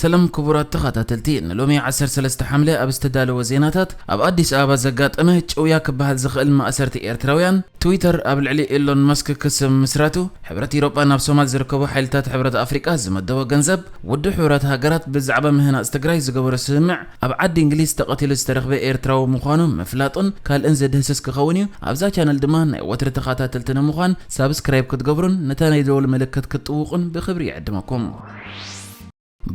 ሰላም ክቡራት ተኸታተልቲ፣ ንሎሚ ዓሰርተ ሰለስተ ሓምለ ኣብ ዝተዳለወ ዜናታት፣ ኣብ ኣዲስ ኣበባ ዘጋጠመ ጭውያ ክበሃል ዝኽእል ማእሰርቲ ኤርትራውያን፣ ትዊተር ኣብ ልዕሊ ኤሎን መስክ ክሲ ምስራቱ፣ ሕብረት ኢሮጳ ናብ ሶማል ዝርከቡ ሓይልታት ሕብረት ኣፍሪቃ ዝመደቦ ገንዘብ፣ ውድብ ሕብረት ሃገራት ብዛዕባ ምህናጽ ትግራይ ዝገበሮ ስምምዕ፣ ኣብ ዓዲ እንግሊዝ ተቐቲሉ ዝተረኽበ ኤርትራዊ ምዃኑ ምፍላጡን ካልእን ዝድህስስ ክኸውን እዩ። ኣብዛ ቻነል ድማ ናይ ወትሪ ተኸታተልቲ ንምዃን ሳብስክራይብ ክትገብሩን ነታ ናይ ደወል ምልክት ክትጥውቑን ብኽብሪ ይዕድመኩም።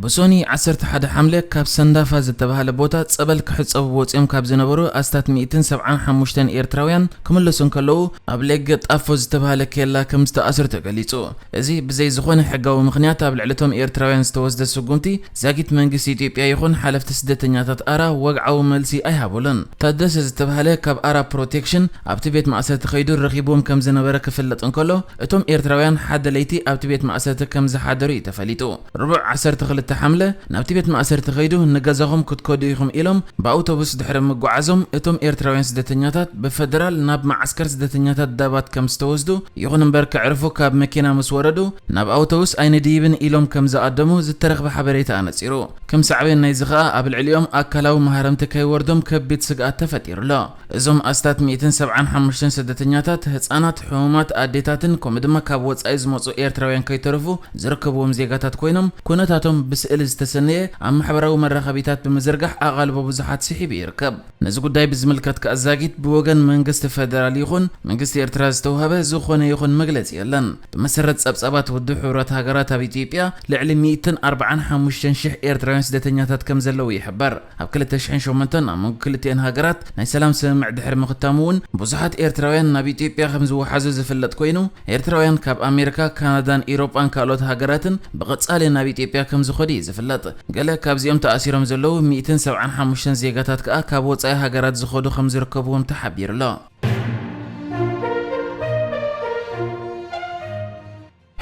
ብሶኒ ዓሰርተ ሓደ ሓምለ ካብ ሰንዳፋ ዝተባህለ ቦታ ጸበል ክሕጸቡ ወጺኦም ካብ ዝነበሩ ኣስታት ሚእትን ሰብዓን ሓሙሽተን ኤርትራውያን ክምለሱ እንከለዉ፣ ኣብ ሌገ ጣፎ ዝተባህለ ኬላ ከም ዝተኣስሩ ተገሊጹ። እዚ ብዘይ ዝኾነ ሕጋዊ ምኽንያት ኣብ ልዕሊ እቶም ኤርትራውያን ዝተወስደ ስጉምቲ፣ ዛጊት መንግስቲ ኢትዮጵያ ይኹን ሓለፍቲ ስደተኛታት ኣራ ወግዓዊ መልሲ ኣይሃቡሉን። ታደሰ ዝተባህለ ካብ ኣራ ፕሮቴክሽን ኣብቲ ቤት ማእሰርቲ ከይዱ ረኺብዎም ከም ዝነበረ ክፍለጥ እንከሎ፣ እቶም ኤርትራውያን ሓደ ለይቲ ኣብቲ ቤት ማእሰርቲ ከም ዝሓደሩ እዩ ተፈሊጡ። ርቡዕ ዓሰርተ ክልተ ሓምለ ናብቲ ቤት ማእሰርቲ ከይዱ፣ ንገዛኹም ክትከዱ ኢኹም ኢሎም ብኣውቶቡስ ድሕሪ ምጉዓዞም፣ እቶም ኤርትራውያን ስደተኛታት ብፈደራል ናብ መዓስከር ስደተኛታት ዳባት ከም ዝተወስዱ፣ ይኹን እምበር ከዕርፉ ካብ መኪና ምስ ወረዱ፣ ናብ ኣውቶቡስ ኣይንድይብን ኢሎም ከም ዝኣደሙ ዝተረኽበ ሓበሬታ ኣነጺሩ። ከም ሳዕቤን ናይዚ ከኣ ኣብ ልዕሊኦም ኣካላዊ መሃረምቲ ከይወርዶም ከቢድ ስግኣት ተፈጢሩ ኣሎ። እዞም ኣስታት ሚእትን ሰብዓን ሓሙሽተን ስደተኛታት፣ ህጻናት፣ ሕሙማት፣ ኣዴታትን ከምኡ ድማ ካብ ወጻኢ ዝመጹ ኤርትራውያን ከይተረፉ ዝርከብዎም ዜጋታት ኮይኖም፣ ኩነታቶም ብስእሊ ዝተሰነየ ኣብ ማሕበራዊ መራኸቢታት ብምዝርጋሕ ኣቓልቦ ብዙሓት ስሒቡ ይርከብ። ነዚ ጉዳይ ብዝምልከት ከኣ ዛጊት ብወገን መንግስቲ ፈደራል ይኹን መንግስቲ ኤርትራ ዝተውሃበ ዝኾነ ይኹን መግለጺ የለን። ብመሰረት ጸብጻባት ውድብ ሕቡራት ሃገራት ኣብ ኢትዮጵያ ልዕሊ ሚእትን ኣርባዓን ሓሙሽተን ሽሕ ኤርትራውያን ስደተኛታት ከም ዘለዉ ይሕበር። ኣብ ክልተ ሽሕን ሸሞንተን ኣብ መንጎ ክልቲኤን ሃገራት ናይ ሰላም ስምምዕ ድሕሪ ምኽታሙ እውን ብዙሓት ኤርትራውያን ናብ ኢትዮጵያ ከም ዝወሓዙ ዝፍለጥ ኮይኑ፣ ኤርትራውያን ካብ ኣሜሪካ፣ ካናዳን ኢሮጳን ካልኦት ሃገራትን ብቐጻሊ ናብ ኢትዮጵያ ከም ዝኸዱ እዩ ዝፍለጥ። ገለ ካብዚኦም ተኣሲሮም ዘለዉ ሚእትን ሰብዓን ሓሙሽተን ዜጋታት ከኣ ካብ ወጻኢ ሃገራት ዝኸዱ ከም ዝርከብዎም ተሓቢሩ ኣሎ።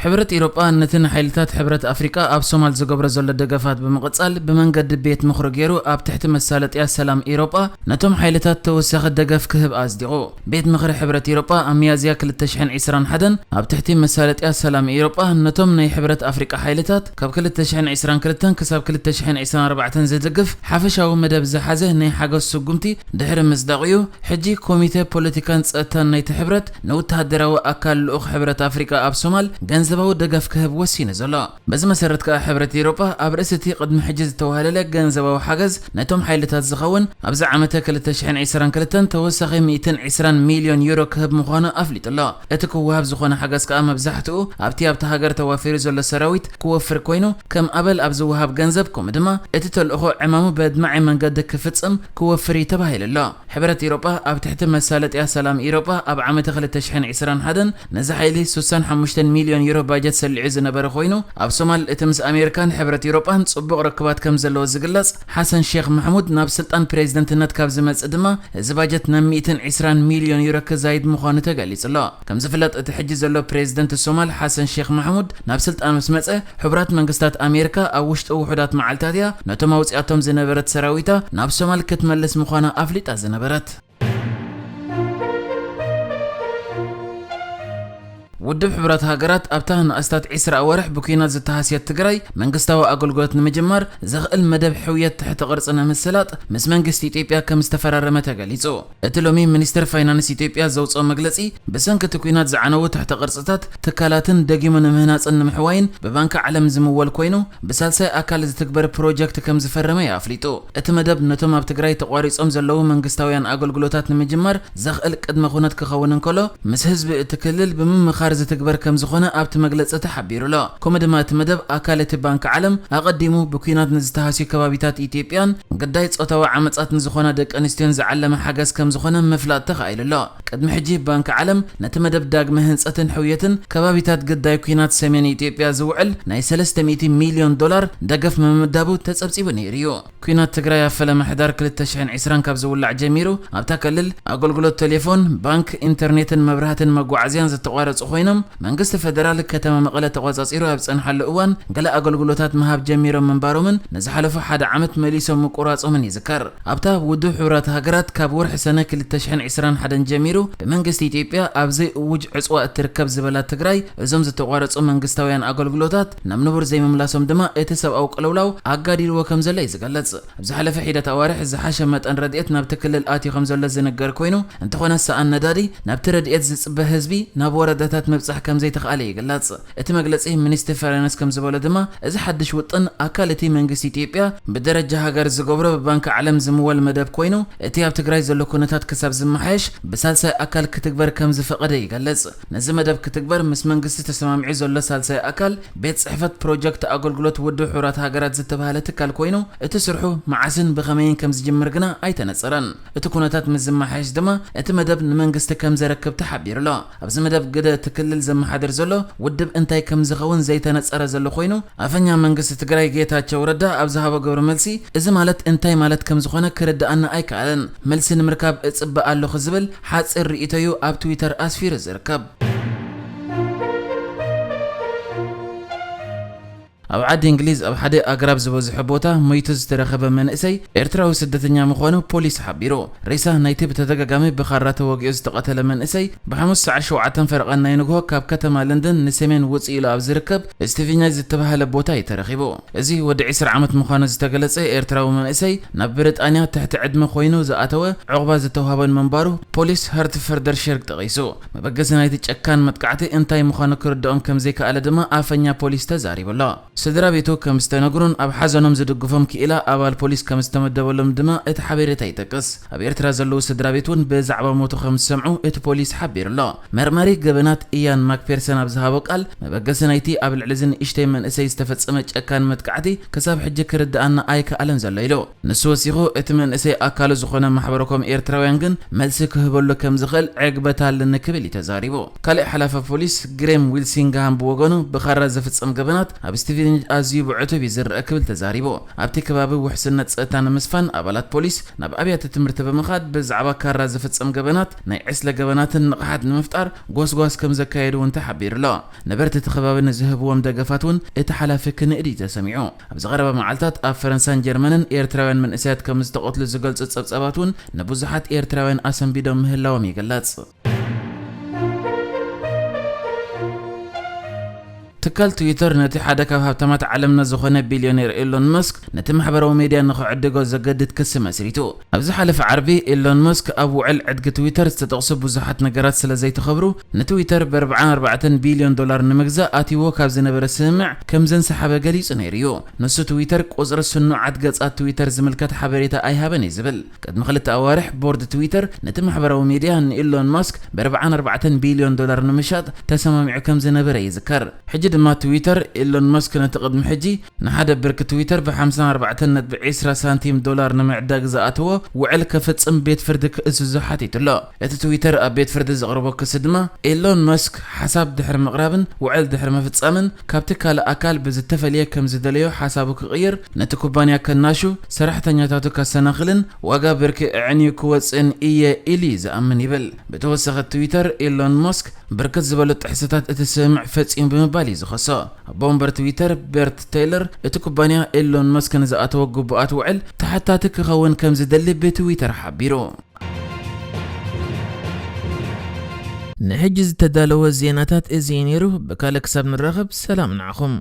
ሕብረት ኢሮጳ ነቲ ንሓይልታት ሕብረት ኣፍሪቃ ኣብ ሶማል ዝገብሮ ዘሎ ደገፋት ብምቕጻል፣ ብመንገዲ ቤት ምኽሪ ገይሩ ኣብ ትሕቲ መሳለጥያ ሰላም ኢሮጳ ነቶም ሓይልታት ተወሳኺ ደገፍ ክህብ ኣጽዲቑ። ቤት ምኽሪ ሕብረት ኢሮጳ ኣብ ሚያዝያ ክልተ ሽሕን ዕስራን ሓደን ኣብ ትሕቲ መሳለጥያ ሰላም ኢሮጳ ነቶም ናይ ሕብረት ኣፍሪቃ ሓይልታት ካብ ክልተ ሽሕን ዕስራን ክልተን ክሳብ ክልተ ሽሕን ዕስራን ኣርባዕተን ዝድግፍ ሓፈሻዊ መደብ ዝሓዘ ናይ ሓገዝ ስጉምቲ ድሕሪ ምጽዳቑ እዩ። ሕጂ ኮሚተ ፖለቲካን ጸጥታን ናይቲ ሕብረት ንወተሃደራዊ ኣካል ልኡኽ ሕብረት ኣፍሪቃ ኣብ ሶማል ገንዘባዊ ደገፍ ክህብ ወሲኑ ዘሎ። በዚ መሰረት ከኣ ሕብረት ኤውሮጳ ኣብ ርእሲ እቲ ቅድሚ ሕጂ ዝተዋህለለ ገንዘባዊ ሓገዝ ነቶም ሓይልታት ዝኸውን ኣብዚ ዓመተ ክልተ ሽሕን ዕስራን ክልተን ተወሳኺ ሚእትን ዕስራን ሚልዮን ዩሮ ክህብ ምዃኑ ኣፍሊጡ ኣሎ። እቲ ክወሃብ ዝኾነ ሓገዝ ከኣ መብዛሕትኡ ኣብቲ ኣብታ ሃገር ተዋፊሩ ዘሎ ሰራዊት ክወፍር ኮይኑ፣ ከም ኣበል ኣብ ዝወሃብ ገንዘብ ከምኡ ድማ እቲ ተልእኾ ዕማሙ በድማዒ መንገዲ ክፍጽም ክወፍር እዩ ተባሂሉ ኣሎ። ሕብረት ኢሮጳ ኣብ ትሕቲ መሳለጥያ ሰላም ኢሮጳ ኣብ ዓመተ ክልተ ሽሕን ዕስራን ሓደን ነዚ ሓይሊ ስሳን ሓሙሽተን ሚልዮን ዩሮ ባጀት ሰሊዑ ዝነበረ ኮይኑ፣ ኣብ ሶማል እቲ ምስ ኣሜሪካን ሕብረት ኢሮጳን ጽቡቕ ርክባት ከም ዘለዎ ዝግለጽ ሓሰን ሼክ ማሕሙድ ናብ ስልጣን ፕሬዝደንትነት ካብ ዝመጽእ ድማ እዚ ባጀት ናብ ሚእትን ዕስራን ሚልዮን ዩሮ ክዛይድ ምዃኑ ተገሊጹ ኣሎ። ከም ዝፍለጥ እቲ ሕጂ ዘሎ ፕሬዝደንት ሶማል ሓሰን ሼክ ማሕሙድ ናብ ስልጣን ምስ መጸ፣ ሕቡራት መንግስታት ኣሜሪካ ኣብ ውሽጢ ውሑዳት መዓልታት እያ ነቶም ኣውጺኣቶም ዝነበረት ሰራዊታ ናብ ሶማል ክትመልስ ምዃና ኣፍሊጣ ዝነበረት። ውድብ ሕቡራት ሃገራት ኣብታ ንኣስታት ዕስራ ኣዋርሕ ብኲናት ዝተሃስየት ትግራይ መንግስታዊ ኣገልግሎት ንምጅማር ዘኽእል መደብ ሕውየት ትሕቲ ቅርጺ ንምስላጥ ምስ መንግስቲ ኢትዮጵያ ከም ዝተፈራረመ ተገሊጹ። እቲ ሎሚ ሚኒስትር ፋይናንስ ኢትዮጵያ ዘውጽኦ መግለጺ፣ ብሰንኪ እቲ ኲናት ዝዓነዉ ትሕቲ ቅርጽታት ትካላትን ደጊሙ ንምህናጽን ንምሕዋይን ብባንኪ ዓለም ዝምወል ኮይኑ፣ ብሳልሳይ ኣካል ዝትግበር ፕሮጀክት ከም ዝፈረመ እዩ ኣፍሊጡ። እቲ መደብ ነቶም ኣብ ትግራይ ተቋሪጾም ዘለዉ መንግስታውያን ኣገልግሎታት ንምጅማር ዘኽእል ቅድመ ኩነት ክኸውን እንከሎ፣ ምስ ህዝቢ እቲ ክልል ብምምኻር ዝትግበር ከም ዝኾነ ኣብቲ መግለጺ ተሓቢሩ ኣሎ። ከምኡ ድማ እቲ መደብ ኣካል እቲ ባንኪ ዓለም ኣቐዲሙ ብኲናት ንዝተሃስዩ ከባቢታት ኢትዮጵያን ግዳይ ጾታዊ ዓመጻት ንዝኾና ደቂ ኣንስትዮን ዝዓለመ ሓገዝ ከም ዝኾነ ምፍላጥ ተኻኢሉ ኣሎ። ቅድሚ ሕጂ ባንኪ ዓለም ነቲ መደብ ዳግመ ህንጸትን ሕውየትን ከባቢታት ግዳይ ኲናት ሰሜን ኢትዮጵያ ዝውዕል ናይ ሰለስተ ሚእቲ ሚልዮን ዶላር ደገፍ ምምዳቡ ተጸብጺቡ ነይሩ እዩ። ኲናት ትግራይ ኣብ ፈለማ ሕዳር ክልተ ሽሕን ዕስራን ካብ ዝውላዕ ጀሚሩ ኣብታ ክልል ኣገልግሎት ቴሌፎን፣ ባንክ፣ ኢንተርኔትን መብራህትን መጓዓዝያን ዝተቋረጹ ኮይኖም፣ መንግስቲ ፌደራል ከተማ መቐለ ተቖጻጺሩ ኣብ ጸንሓሉ እዋን ገለ ኣገልግሎታት ምሃብ ጀሚሮም ምንባሮምን ንዝሓለፉ ሓደ ዓመት መሊሶም ምቁራጾምን ይዝከር። ኣብታ ውድብ ሕቡራት ሃገራት ካብ ወርሒ ሰነ ክልተ ሽሕን ዕስራን ሓደን ጀሚሩ ብመንግስቲ ኢትዮጵያ ኣብ ዘይእውጅ ዕጽዋ እትርከብ ዝበላ ትግራይ፣ እዞም ዝተቋረጹ መንግስታውያን ኣገልግሎታት ናብ ንቡር ዘይምምላሶም ድማ እቲ ሰብኣዊ ቅልውላው ኣጋዲድዎ ከም ዘሎ እዩ ዝገልጽ። ኣብ ዝሓለፈ ሒደት ኣዋርሕ ዝሓሸ መጠን ረድኤት ናብቲ ክልል ኣትዩ ከም ዘሎ ዝንገር ኮይኑ፣ እንተኾነ ሰኣን ነዳዲ ናብቲ ረድኤት ዝጽበ ህዝቢ ናብ ወረዳታት ምብጻሕ ከም ዘይተኽኣለ ይግለጽ። እቲ መግለጺ ሚኒስትሪ ፋይናንስ ከም ዝበሎ ድማ፣ እዚ ሓድሽ ውጥን ኣካል እቲ መንግስቲ ኢትዮጵያ ብደረጃ ሃገር ዝገብሮ ብባንኪ ዓለም ዝምወል መደብ ኮይኑ፣ እቲ ኣብ ትግራይ ዘሎ ኩነታት ክሳብ ዝመሓየሽ ብሳልሳይ ኣካል ክትግበር ከም ዝፈቐደ ይገልጽ። ነዚ መደብ ክትግበር ምስ መንግስቲ ተሰማሚዑ ዘሎ ሳልሳይ ኣካል ቤት ጽሕፈት ፕሮጀክት ኣገልግሎት ውድብ ሕቡራት ሃገራት ዝተባህለ ትካል ኮይኑ፣ እቲ ስርሑ መዓስን ብኸመይን ከም ዝጅምር ግና ኣይተነጸረን። እቲ ኩነታት ምስ ዝመሓየሽ ድማ እቲ መደብ ንመንግስቲ ከም ዘረክብ ተሓቢሩ ኣሎ። ኣብዚ መደብ ግደ እቲ ክልል ዘመሓድር ዘሎ ውድብ እንታይ ከም ዝኸውን ዘይተነጸረ ዘሎ ኮይኑ፣ ኣፈኛ መንግስቲ ትግራይ ጌታቸው ረዳ ኣብ ዝሃቦ ግብረ መልሲ፣ እዚ ማለት እንታይ ማለት ከም ዝኾነ ክርድኣና ኣይከኣለን። መልሲ ንምርካብ እጽበ ኣለኹ ዝብል ሓጺር ርእይቶ'ዩ ኣብ ትዊተር ኣስፊሩ ዝርከብ። ኣብ ዓዲ እንግሊዝ ኣብ ሓደ ኣግራብ ዝበዝሖ ቦታ ሞይቱ ዝተረኸበ መንእሰይ ኤርትራዊ ስደተኛ ምዃኑ ፖሊስ ሓቢሩ። ሬሳ ናይቲ ብተደጋጋሚ ብኻራ ተወጊኡ ዝተቐተለ መንእሰይ ብሓሙስ ሰዓት ሸውዓተን ፈረቓ ናይ ንግሆ ካብ ከተማ ለንደን ንሰሜን ውጽእ ኢሉ ኣብ ዝርከብ ስቲቪኛይ ዝተባህለ ቦታ እዩ ተረኺቡ። እዚ ወዲ ዕስራ ዓመት ምዃኑ ዝተገለጸ ኤርትራዊ መንእሰይ ናብ ብሪጣንያ ትሕቲ ዕድመ ኮይኑ ዝኣተወ ዕቑባ ዝተዋህቦን ምንባሩ ፖሊስ ሀርትፈርደርሸር ጠቒሱ። መበገሲ ናይቲ ጨካን መጥቃዕቲ እንታይ ምዃኑ ክርድኦም ከም ዘይከኣለ ድማ ኣፈኛ ፖሊስ ተዛሪቡ ኣሎ። ስድራ ቤቱ ከም ዝተነግሩን ኣብ ሓዘኖም ዝድግፎም ክኢላ ኣባል ፖሊስ ከም ዝተመደበሎም ድማ እቲ ሓበሬታ ይጠቅስ። ኣብ ኤርትራ ዘለዉ ስድራ ቤት እውን ብዛዕባ ሞቱ ከም ዝሰምዑ እቲ ፖሊስ ሓቢሩ ኣሎ። መርማሪ ገበናት ኢያን ማክፔርሰን ኣብ ዝሃቦ ቃል፣ መበገሲ ናይቲ ኣብ ልዕሊ እዚ ንእሽተይ መንእሰይ ዝተፈጸመ ጨካን መጥቃዕቲ ክሳብ ሕጂ ክርድኣና ኣይከኣለን ዘሎ ኢሉ። ንሱ ወሲኹ፣ እቲ መንእሰይ ኣካሉ ዝኾነ ማሕበረኮም ኤርትራውያን ግን መልሲ ክህበሉ ከም ዝኽእል ዕግበት ኣለኒ ክብል እዩ ተዛሪቡ። ካልእ ሓላፊ ፖሊስ ግሬም ዊልሲንግሃም ብወገኑ፣ ብኻራ ዝፍጸም ገበናት ኣብ ስቲቪንጅ ኣዝዩ ብዕቱብ እዩ ዝረአ ክብል ተዛሪቡ። ኣብቲ ከባቢ ውሕስነት ጸጥታ ንምስፋን ኣባላት ፖሊስ ናብ ኣብያተ ትምህርቲ ብምኻድ ብዛዕባ ካራ ዝፍጸም ገበናት ናይ ዕስለ ገበናትን ንቕሓት ንምፍጣር ጎስጓስ ከም ዘካየዱ እውን ተሓቢሩ ኣሎ። ነበርቲ እቲ ከባቢ ንዝህብዎም ደገፋት እውን እቲ ሓላፊ ክንእድ እዩ ተሰሚዑ። ኣብዚ ቀረባ መዓልታት ኣብ ፈረንሳን ጀርመንን ኤርትራውያን መንእሰያት ከም ዝተቐትሉ ዝገልጹ ጸብጻባት እውን ንብዙሓት ኤርትራውያን ኣሰንቢዶም ምህላዎም ይግለጽ። ትካል ትዊተር ነቲ ሓደ ካብ ሃብታማት ዓለምና ዝኾነ ቢልዮኔር ኤሎን መስክ ነቲ ማሕበራዊ ሜድያ ንኽዕድጎ ዘገድድ ክሲ መስሪቱ። ኣብ ዝሓለፈ ዓርቢ ኤሎን መስክ ኣብ ውዕል ዕድጊ ትዊተር ዝተጠቕሱ ብዙሓት ነገራት ስለ ዘይተኸብሩ ንትዊተር ብ ኣርብዓን ኣርባዕተን ቢልዮን ዶላር ንምግዛእ ኣትይዎ ካብ ዝነበረ ስምምዕ ከም ዘንሰሓበ ገሊጹ ነይሩ እዩ። ንሱ ትዊተር ቁጽሪ ስኑዓት ገጻት ትዊተር ዝምልከት ሓበሬታ ኣይሃበን እዩ ዝብል። ቅድሚ ክልተ ኣዋርሕ ቦርድ ትዊተር ነቲ ማሕበራዊ ሚድያ ንኢሎን ማስክ ብ ኣርባዓን ኣርባዕተን ቢልዮን ዶላር ንምሻጥ ተሰማሚዑ ከም ዝነበረ ይዝከር። ሕጂ ድማ ትዊተር፣ ኢሎን ማስክ ነቲ ቅድሚ ሕጂ ንሓደ ብርኪ ትዊተር ብ ሓምሳን ኣርባዕተን ነጥቢ ዕስራ ሳንቲም ዶላር ንምዕዳግ ዝኣተዎ ውዕል ከፍጽም ቤት ፍርዲ ክእዝዞ ሓቲቱ ኣሎ። እቲ ትዊተር ኣብ ቤት ፍርዲ ዘቕረቦ ክሲ ድማ፣ ኢሎን ማስክ ሓሳብ ድሕሪ ምቕራብን ውዕል ድሕሪ ምፍጻምን ካብቲ ካልእ ኣካል ብዝተፈልየ ከም ዝደለዮ ሓሳቡ ክቕይር፣ ነቲ ኩባንያ ከናሹ፣ ሰራሕተኛታቱ ከሰናኽልን ዋጋ ብርኪ ኣዕንዩ ክወጽእን እየ ኢሉ እዩ ዝኣምን ይብል። ብተወሳኺ ትዊተር፣ ኢሎን ማስክ ብርክት ዝበሉ ጥሕሰታት እቲ ስምምዕ ፈጺሙ ብምባል እዩ ዝኸሶ። ኣቦ ወንበር ትዊተር በርት ቴይለር፣ እቲ ኩባንያ ኢሎን ማስክ ንዝኣተወ ግቡኣት ውዕል ተሓታቲ ክኸውን ከም ዝደሊ ብትዊተር ሓቢሩ። ንሕጂ ዝተዳለወ ዜናታት እዚ እዩ ነይሩ። ብካልእ ክሳብ ንራኸብ ሰላም ንዓኹም።